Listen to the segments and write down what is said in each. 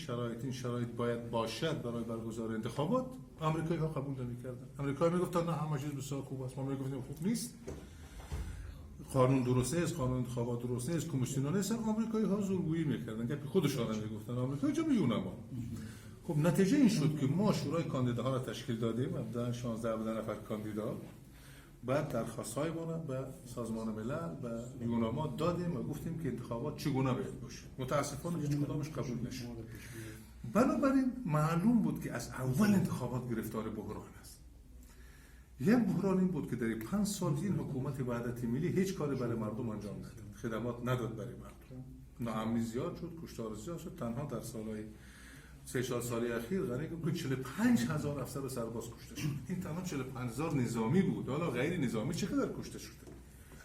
شرایط این شرایط باید باشد برای برگزار انتخابات، آمریکایی ها قبول نمی‌کردن. آمریکایی میگفتن نه، همه چیز بسیار خوب است. ما میگفتیم خوب نیست، قانون درست نیست، قانون انتخابات درست نیست، کمیسیون نیست. آمریکایی ها زورگویی میکردن که خودشان میگفتن، آمریکایی جا ما. خب نتیجه این شد که ما شورای کاندیداها را تشکیل دادیم، 17 16 نفر کاندیدا. بعد درخواست های ما به سازمان ملل، به یوناما دادیم و گفتیم که انتخابات چگونه باید باشه. متاسفانه هیچ کدامش قبول نشد. بنابراین معلوم بود که از اول انتخابات گرفتار بحران است. یک بحران این بود که در 5 سال این حکومت وحدت ملی هیچ کاری برای مردم انجام نداد، خدمات نداد برای مردم، ناامنی زیاد شد، کشتار زیاد شد. تنها در سالهای 3-4 سال اخیر غنی که 45 هزار افسر و سرباز کشته شد. این تنها 45 هزار نظامی بود. حالا غیر نظامی چقدر کشته شده؟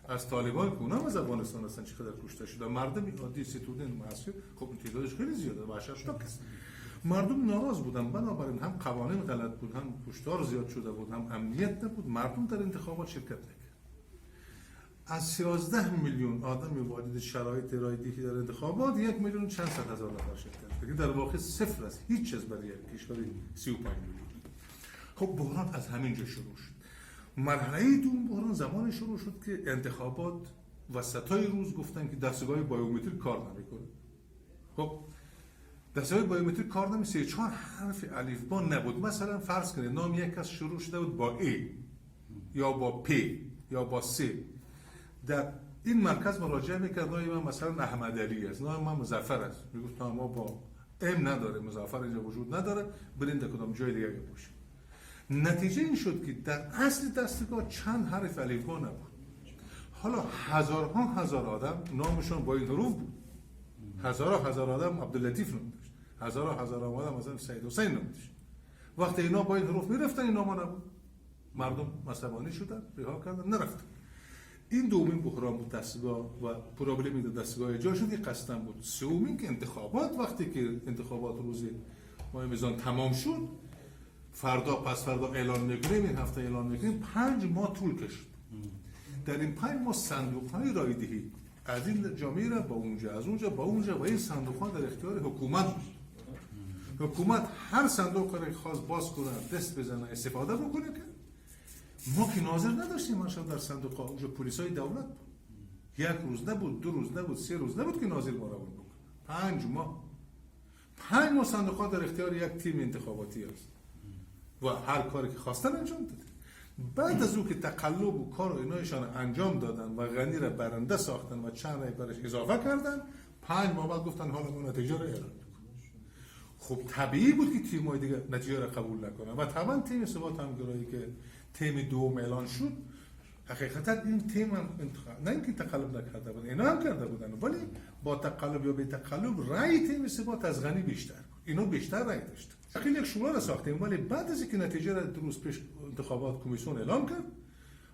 از طالبان که اونم از افغانستان هستن چقدر کشته شده؟ مردم عادی، student، محصل، خب تعدادش خیلی زیاده، وحشتناک است. مردم ناراض بودن. بنابراین هم قوانین غلط بود، هم کشتار زیاد شده بود، هم امنیت نبود. مردم در انتخابات شرکت نکرد. از 13 میلیون آدم واجد شرایط رایدهی در انتخابات، 1 میلیون چند صد هزار نفر شرکت کرد. در واقع صفر است، هیچ چیز برای یک کشور 35 میلیون. خب بحران از همین جا شروع شد. مرحله دوم بحران زمان شروع شد که انتخابات وسطای روز گفتن که دستگاه بایومتریک کار نمیکنه. خب دستگاه بایومتریک کار نمی، سه چهار حرف الفبا نبود. مثلا فرض کنید نام یک کس شروع شده بود با A یا با P یا با C، در این مرکز مراجعه میکرد، نام من مثلا احمد علی است، نام من مظفر است، میگفت ما با M نداره، مظفر اینجا وجود نداره، برین در کدام جای دیگه باشه. نتیجه این شد که در اصل دستگاه چند حرف الفبا نبود. حالا هزارها هزار آدم نامشون با این حروف بود. هزارها هزار آدم عبداللطیف نام داشت، هزارها هزار آدم مثلا سید حسین نام داشت. وقتی اینا با این حروف میرفتن، این نام نبود، مردم عصبانی شدن، رها کردن، نرفتن. این دومین بحران بود، دستگاه و problem ی در دستگاه ایجاد شد که قصدن بود. سومین که انتخابات، وقتی که انتخابات روز ماه میزان تمام شد، فردا پس فردا اعلان میکنیم، این هفته اعلان میکنیم، 5 ماه طول کشید. در این 5 ماه صندوق های رایدهی از این جا میره با اونجا، از اونجا با اونجا و این صندوق ها در اختیار حکومت بود. حکومت هر صندوق را خواست باز کنه، دست بزنه، استفاده بکنه که ما که ناظر نداشتیم. ما در صندوق ها اونجا پلیس های دولت بود. یک روز نبود، 2 روز نبود، 3 روز نبود که ناظر ما رو بکنه. 5 ماه، 5 ماه صندوق ها در اختیار یک تیم انتخاباتی است و هر کاری که خواستن انجام داده. بعد از او که تقلب و کار و اینایشان انجام دادن و غنی را برنده ساختن و چند رای برش اضافه کردن، 5 ماه بعد گفتن حالا ما نتیجه را اعلان. خب طبیعی بود که تیم های دیگه نتیجه را قبول نکنن و طبعا تیم ثبات همگرایی که تیم دوم اعلان شد، حقیقتا این تیم هم نه اینکه تقلب نکرده بودن، اینا هم کرده بودن، ولی با تقلب یا بی تقلب رأی تیم ثبات از غنی بیشتر بود، اینا بیشتر رأی داشت. خیلی یک شورا را ساختیم، ولی بعد از اینکه نتیجه را 2 روز پیش انتخابات کمیسیون اعلام کرد،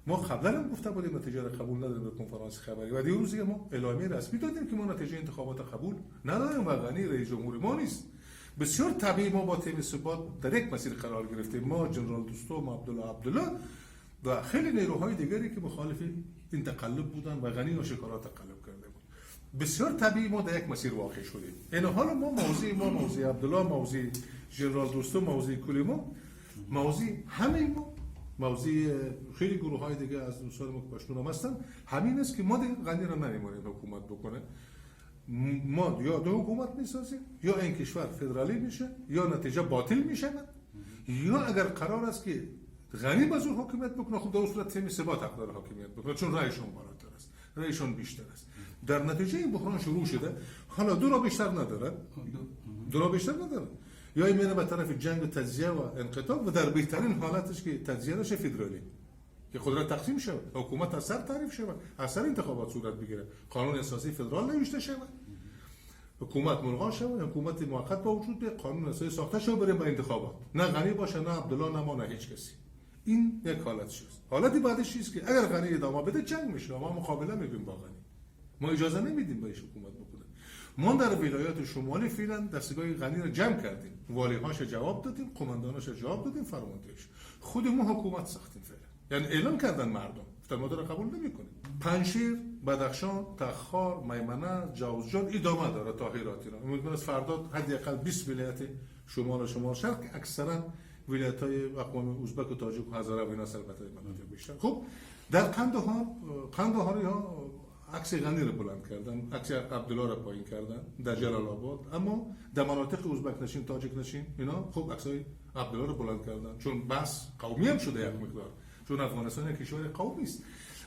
ما قبلا هم گفته بودیم نتیجه را قبول نداریم به کنفرانس خبری و دیروز ما اعلامیه رسمی دادیم که ما نتیجه انتخابات قبول نداریم و غنی رئیس جمهور ما نیست. بسیار طبیعی ما با تیم ثبات در یک مسیر قرار گرفتیم، ما، جنرال دوستم، عبدالله عبدالله و خیلی نیروهای دیگری که مخالف این تقلب بودن و غنی آشکارا تقلب کرده بود. بسیار طبیعی ما در یک مسیر واقع شدیم. این حالا ما موضع ما، موضع عبدالله، موضع جنرال دوستم، موضع کلی ما، موضع همه ما، موضع خیلی گروه های دیگه از دوستان ما که پشتون هم هستن، همین است که ما دیگه غنی را نمیمونیم حکومت بکنه. ما یا دو حکومت میسازیم، یا این کشور فدرالی میشه، یا نتیجه باطل میشه، یا اگر قرار است که غنی به زور حاکمیت بکنه، خب در صورت تیم ثبات حق داره حاکمیت بکنه، چون رأیشون بالاتر است، رأیشون بیشتر است. در نتیجه این بحران شروع شده. حالا دو راه بیشتر نداره، دو راه بیشتر نداره. یا این میره به طرف جنگ و تجزیه و انقطاع و در بهترین حالتش که تجزیه نشه، فدرالی که قدرت تقسیم شود، حکومت از سر تعریف شود، از سر انتخابات صورت بگیره، قانون اساسی فدرال نوشته شود، حکومت ملغا شود، حکومت موقت با وجود به قانون اساسی ساخته شود، بریم به انتخابات، نه غنی باشه، نه عبدالله، نه ما، نه هیچ کسی. این یک حالت است. حالت بعدش چیست که اگر غنی ادامه بده جنگ میشه. ما مقابله میکنیم با غنی، ما اجازه نمیدیم بهش حکومت بکنه. ما در ولایات شمالی فعلا دستگاه غنی رو جمع کردیم، والی هاش جواب دادیم، قمانداناش جواب دادیم، فرماندهش خود ما حکومت ساختیم فعلا. یعنی اعلام کردن مردم، گفتن ما رو قبول نمیکنیم. پنجشیر بدخشان، تخار، میمنه، جوزجان ادامه داره تا هرات. اینا امیدوارم از فردا حداقل 20 ولایت شمال و شمال شرق که اکثرا ولایت های اقوام ازبک و تاجیک و هزاره و اینا البته مناطق بیشتر. خب در قندهار، قندهاری ها عکس غنی رو بلند کردن، عکس عبدالله رو پایین کردن در جلال آباد، اما در مناطق ازبک نشین، تاجیک نشین اینا خب عکسای عبدالله رو بلند کردن، چون بس قومی هم شده یک مقدار، چون افغانستان یک کشور قومی است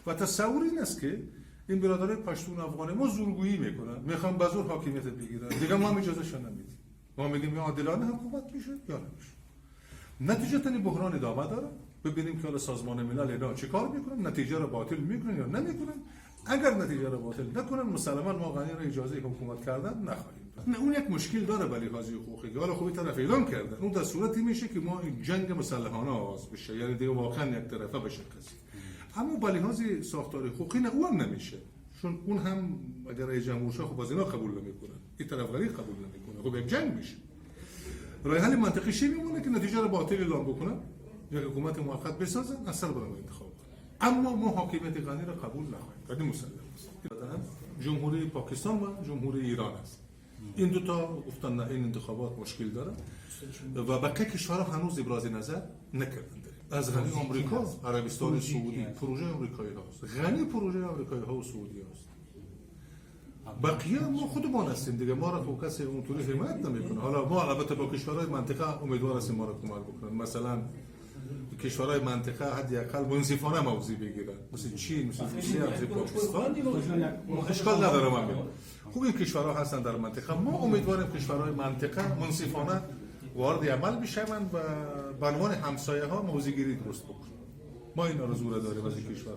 و تصور این است که این برادرای پشتون افغان ما زورگویی میکنن، میخوان به زور حاکمیت بگیرن، دیگه ما هم اجازه نمیدیم. ما میگیم یا عادلانه حکومت میشه یا نمیشه. نتیجه این بحران ادامه داره. ببینیم که حالا سازمان ملل اینا چه کار میکنن، نتیجه رو باطل میکنن یا نمیکنن. اگر نتیجه رو باطل نکنن، مسلما ما غنی رو اجازه حکومت کردن نخواهیم داد. نه، اون یک مشکل داره به لحاظ حقوقی. حالا خوبی طرف اعلام کردن، اون در صورتی میشه که ما این جنگ مسلحانه آغاز بشه، یعنی دیگه واقعا یک طرفه بشه قضیه. اما به لحاظ ساختار حقوقی نه، اون هم نمیشه، چون اون هم اگر رئیس جمهور شه خب از اینا قبول نمیکنن، این طرف غنی قبول نمیکنه، خب یک جنگ میشه. راه حل منطقی چی میمونه؟ که نتیجه رو باطل اعلام بکنن، یک حکومت موقت بسازن، از سر برای انتخاب کنن. اما ما حاکمیت غنی رو قبول نخواهیم کرد، این مسلم است. جمهوری پاکستان و جمهوری ایران است. این دو تا گفتن نه، این انتخابات مشکل داره و بقیه کشورها هنوز ابراز نظر نکردن. از غنی آمریکا، عربستان سعودی، پروژه آمریکایی هاست. غنی پروژه آمریکایی ها و سعودی هاست. بقیه ما خودمان هستیم دیگه، ما را خب کسی اونطوری حمایت نمیکنه. حالا ما البته با کشورهای منطقه امیدوار هستیم ما را کمک بکنن. مثلا کشورهای منطقه حداقل منصفانه موضع بگیرن، مثل چین، مثل روسیه، مثل پاکستان، اشکال نداره. من میگم خوب این کشورها هستن در منطقه. ما امیدواریم کشورهای منطقه منصفانه وارد عمل بشوند و به عنوان همسایه ها موضع گیری درست بکنن. ما این آرزو را داریم از این کشور.